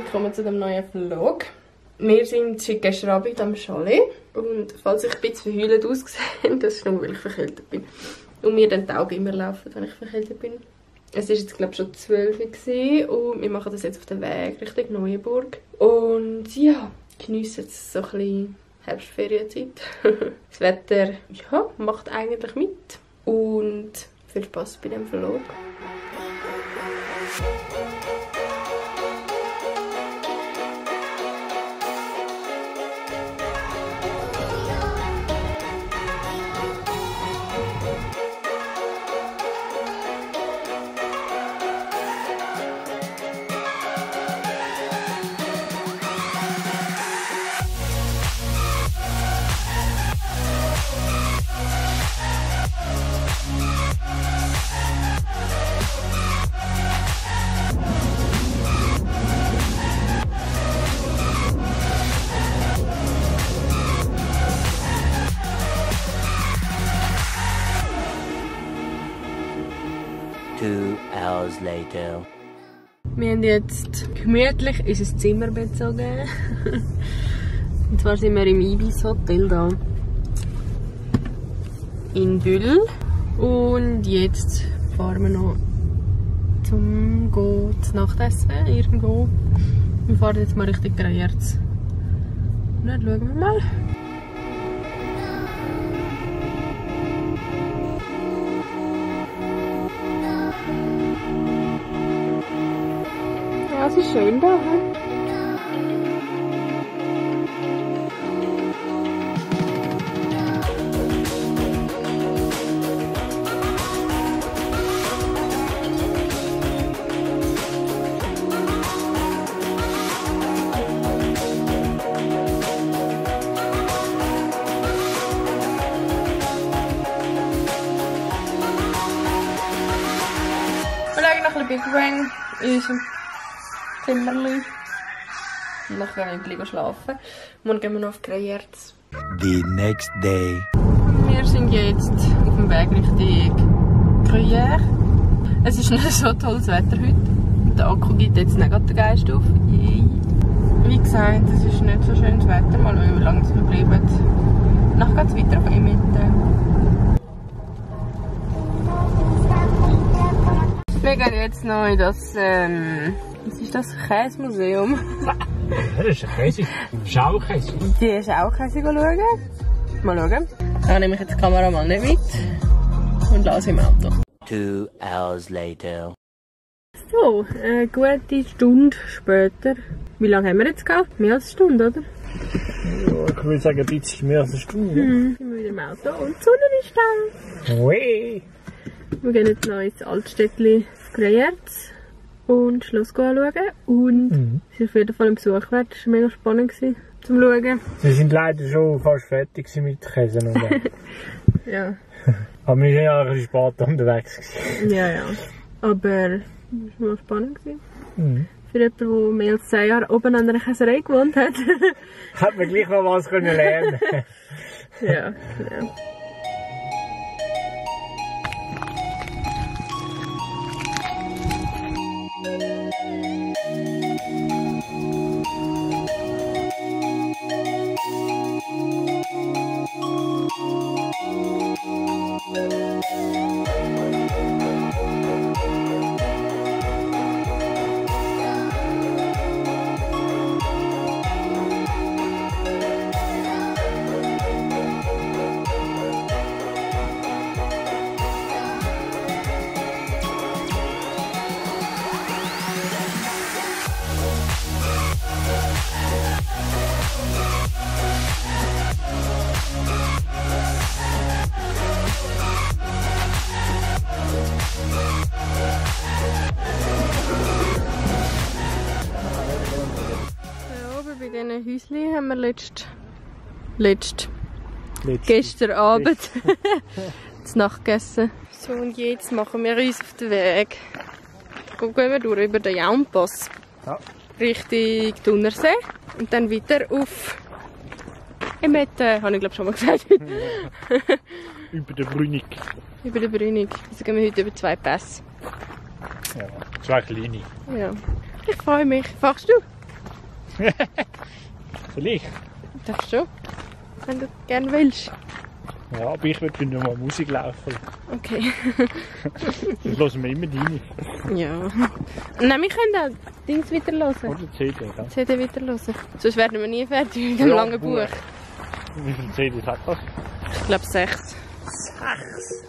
Willkommen zu dem neuen Vlog. Wir sind seit gestern Abend am Chalet und falls ich ein bisschen verheulend aussehe, das ist nur, weil ich verkältet bin. Und mir dann die Augen immer laufen, wenn ich verkältet bin. Es war jetzt glaube ich schon 12 Uhr und wir machen das jetzt auf dem Weg Richtung Neuenburg. Und ja, geniessen jetzt so ein bisschen Herbstferienzeit. Das Wetter ja, macht eigentlich mit und viel Spaß bei dem Vlog. Hours later. Wir haben jetzt gemütlich unser Zimmer bezogen. Und zwar sind wir im Ibis Hotel da in Bühl. Und jetzt fahren wir noch zum Nachtessen irgendwo. Wir fahren jetzt mal Richtung Greyerz. Und dann schauen wir mal. Ja, es ist schön da. Wir legen noch ein bisschen bequem in unserem Zimmerli. Und nachher gehen wir ein bisschen schlafen. Morgen gehen wir noch auf Greyerz. The next day. Wir sind jetzt auf dem Weg Richtung Gruyère. Es ist nicht so tolles Wetter heute. Der Akku gibt jetzt nicht den Geist auf. Wie gesagt, es ist nicht so schönes Wetter. Mal schauen, wie lange es bleibt. Nachher geht es weiter auf Emmental. Wir gehen jetzt noch in das, was ist das? Käsemuseum. Das ist ein Käse. Schaukäse. Die Schaukäse schauen. Mal schauen. Da nehme ich jetzt den Kameramann nicht mit und lasse im Auto. 2 hours later. So, eine gute Stunde später. Wie lange haben wir jetzt gehabt? Mehr als eine Stunde, oder? Ja, ich würde sagen, ein bisschen mehr als eine Stunde. Sind wir wieder im Auto und die Sonne ist da. Ui. Wir gehen jetzt noch ins Altstädtli Greyerz und Schloss anschauen. Und es war auf jeden Fall ein Besuch wert. Es war mega spannend zum Schauen. Sie sind leider schon fast fertig mit Käse. Ja. Aber wir waren ja ein bisschen spät unterwegs. Ja. Aber es war mal spannend. Für jemanden, der mehr als 10 Jahre oben an einer Käserei gewohnt hat. Hat man gleich noch was lernen können. Ja. Bei diesen Häuschen haben wir letztes Gestern Abend zu Nacht gegessen. So, und jetzt machen wir uns auf den Weg. Gehen wir durch über den Jaumpass. Ja. Richtung Thunersee. Und dann weiter auf Emette, habe ich glaube schon mal gesagt. Über den Brünig. Über den Brünig. Also gehen wir heute über 2 Pässe. Ja, 2 kleine. Ja. Ich freue mich. Fachst du? Vielleicht. Darfst du? Wenn du gerne willst. Ja, aber ich würde nur mal Musik laufen. Okay. Das hören wir immer rein. Ja. Nein, wir können auch Dings weiter hören. Oder CD, gell? CD weiter hören. Sonst werden wir nie fertig mit dem langen Buch. Wie viele CDs hat das? Ich glaube 6. 6?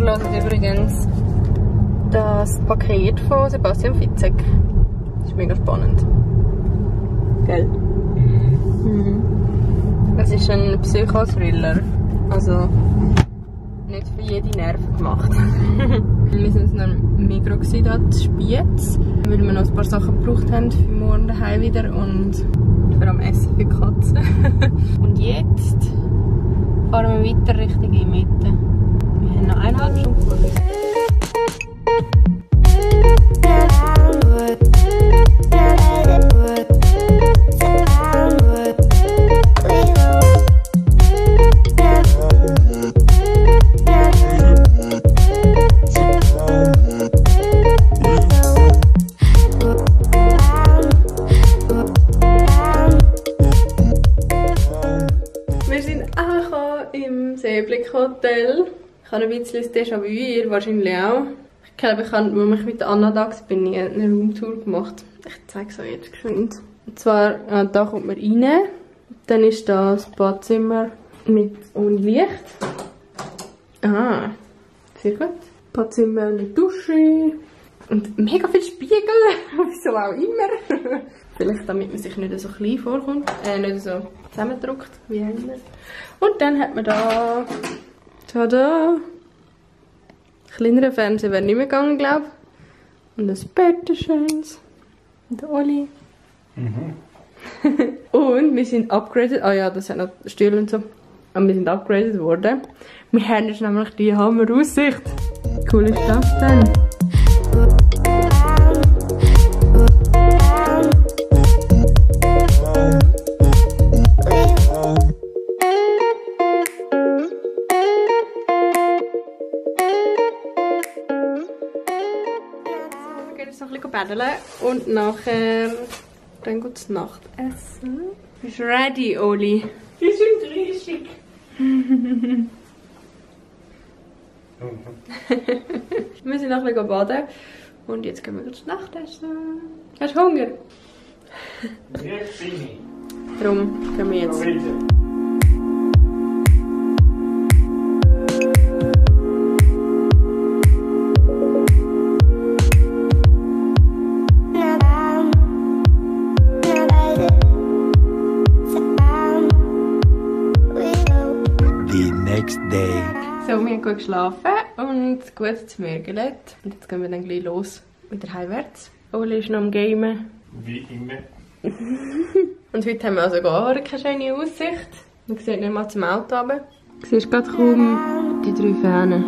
Wir hören übrigens das Paket von Sebastian Fitzek. Das ist mega spannend. Gell? Es ist ein Psychothriller. Also nicht für jede Nerven gemacht. Wir sind noch im Migros hier in Spiez, weil wir noch ein paar Sachen gebraucht haben für morgen daheim wieder und für am Essen für die Katzen. Und jetzt fahren wir weiter Richtung Emette. Wir haben noch 1,5 Stunden vor uns. Wir sind angekommen im Seeblick-Hotel. Ich habe ein bisschen das Déjà-vu, ihr wahrscheinlich auch. Ich glaube, ich habe, als ich mit Anna da war, eine Roomtour gemacht. Ich zeige es euch jetzt geschwind. Und zwar, da kommt man rein. Dann ist das Badzimmer ohne Licht. Ah, sehr gut. Badzimmer mit Dusche. Und mega viele Spiegel, wieso auch immer. Vielleicht damit man sich nicht so klein vorkommt, nicht so zusammendrückt, wie auch immer. Und dann hat man da, tada, kleineren Fernseher wäre nicht mehr gegangen, glaube ich. Und ein Bett, ein schönes. Und der Oli. Und wir sind upgraded, ja, das hat noch Stühle und so. Aber wir sind upgraded worden. Wir haben jetzt nämlich die Hammer-Aussicht. Wie cool ist das denn? Paddeln und nachher dann gutes Nachtessen. Bist du ready, Oli? Die sind riesig. Wir sind noch ein bisschen baden und jetzt gehen wir gutes Nachtessen. Hast du Hunger? Jetzt bin ich. Darum gehen wir jetzt. So, wir haben gut geschlafen und gut zu mir gelegt. Und jetzt gehen wir dann gleich los, wieder heimwärts. Oli ist noch am Gamen. Wie immer. Und heute haben wir also gar keine schöne Aussicht. Man sieht nicht mal zum Auto runter. Du siehst gerade kaum die 3 Fähne.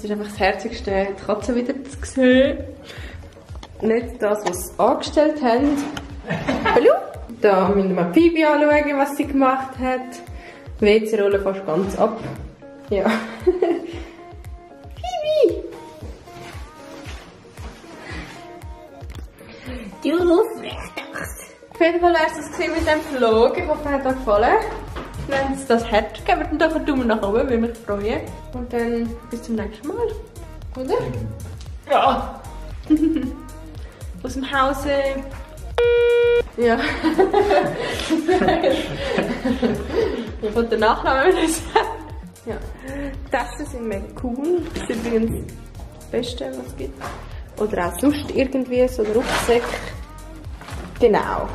ist einfach das Herzigste, die Katze wieder zu sehen. Nicht das, was sie angestellt haben. Hallo? Da müssen wir Phoebe anschauen, was sie gemacht hat. Die WC-Rolle fast ganz ab. Ja. Phoebe! Du Luftrechtachs. Auf jeden Fall war es das mit dem Vlog. Ich hoffe, es hat euch gefallen. Wenn es das hat, gebt mir doch einen Daumen nach oben, würde mich freuen. Und dann bis zum nächsten Mal. Oder? Ja. Aus dem Hause. Ja. Ich wollte den Nachnamen wieder sagen. Ja. Tassen sind mega cool. Das ist übrigens das Beste, was es gibt. Oder auch sonst irgendwie so ein Rucksack. Genau.